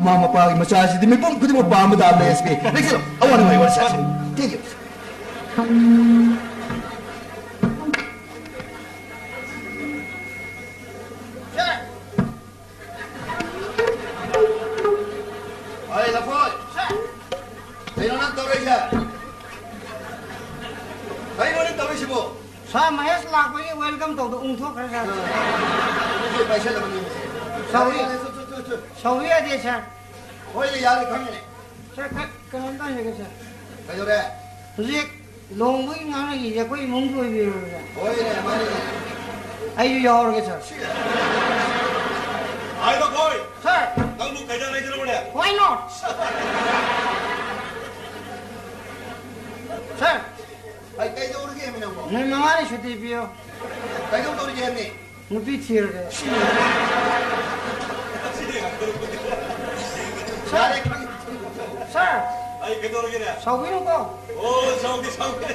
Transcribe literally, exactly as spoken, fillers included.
ꯃꯃꯥ ꯃꯄꯥꯒꯤ ꯃꯆꯥꯁꯤꯗꯤ ꯃꯤꯄꯨꯝ ꯈꯨꯗꯤꯡꯃꯛ ꯄꯥꯝꯕ ꯇꯥꯕꯅꯦ, ꯑꯦꯁ ꯄꯤ꯫ ꯂꯦꯡꯁꯤꯜꯂꯣ, ꯑꯋꯥ ꯅꯨꯡꯉꯥꯏ ꯋꯥꯔꯤ ꯁꯥꯁꯤ꯫ Thank you. ꯍꯣꯏ, ꯂꯐꯣꯏ꯫ ꯀꯩꯅꯣ ꯅꯪ ꯇꯧꯔꯛꯏꯁꯦ? ꯀꯩꯅꯣ ꯅꯪ ꯇꯧꯔꯤꯁꯤꯕꯣ? ꯁꯥꯔ ꯃꯍꯦꯁ ꯂꯥꯛꯄꯒꯤ welcome ꯇꯧꯗ ꯎꯪꯊꯣꯛꯈ꯭ꯔꯦ, ꯁꯥꯔ꯫ ꯑꯗꯨꯗꯤ ꯄꯥꯏꯁꯜꯂꯕꯅꯤ꯫ ꯁꯥꯎꯕꯤ-, ꯌꯥꯔꯦ, ꯌꯥꯔꯦ, ꯆꯣ, ꯆꯣ, ꯆꯣ, ꯆꯣ꯫ ꯁꯥꯎꯕꯤ ꯌꯥꯗꯦ, ꯁꯥꯔ꯫ ꯍꯣꯏꯅꯦ, ꯌꯥꯔꯦ, ꯈꯪꯉꯤꯅꯦ꯫ ꯁꯥꯔ, ꯈ-, ꯀꯩꯅꯣꯝꯇ ꯍꯪꯖꯒꯦ, ꯁꯥꯔ꯫ ꯀꯩꯗꯧꯔꯦ? ꯍꯧꯖꯤꯛ ꯂꯨꯍꯣꯡꯕꯒꯤ ꯉꯥꯡꯅꯈꯤꯁꯦ ꯑꯩꯈꯣꯏ ꯏꯃꯨꯡꯒꯤ ꯑꯣꯏꯕꯤꯔꯕ꯭ꯔꯥ? ꯍꯣꯏꯅꯦ, ꯃꯥꯅꯤꯅꯦ꯫ ꯑꯩꯁꯨ ꯌꯥꯎꯔꯒꯦ, ꯁꯥꯔ꯫ ꯁꯤ-, ꯍꯥꯏ, ꯂꯐꯣꯏ꯫ ꯁꯥꯔ꯫ ꯅꯪꯕꯨ ꯀꯩꯗꯧꯔꯦ, ꯀꯩꯗꯧꯔꯦ? Why not? ꯁꯥꯔ꯫ ꯑꯩ ꯀꯩꯗꯧꯔꯒꯦ ꯍꯥꯏꯕꯅꯣ? ꯅꯨꯃꯤꯠ ꯃꯉꯥꯅꯤ ꯁꯨꯇꯤ ꯄꯤꯌꯣ꯫ ꯀꯩꯗꯧꯗꯧꯔꯤꯒꯦ ꯍꯥꯏꯕꯅꯤ? ꯅꯨꯄꯤ ꯊꯤꯔꯒꯦ꯫ ꯌꯥꯔꯦ, ꯈꯪꯉꯦ꯫ ꯁꯥꯔ꯫ ꯑꯩ ꯀꯩꯗꯧꯔꯒꯦꯅꯦ? ꯁꯥꯎꯕꯤꯅꯨꯀꯣ꯫ ꯑꯣ, ꯁꯥꯎꯗꯦ, ꯁꯥꯎꯗꯦ꯫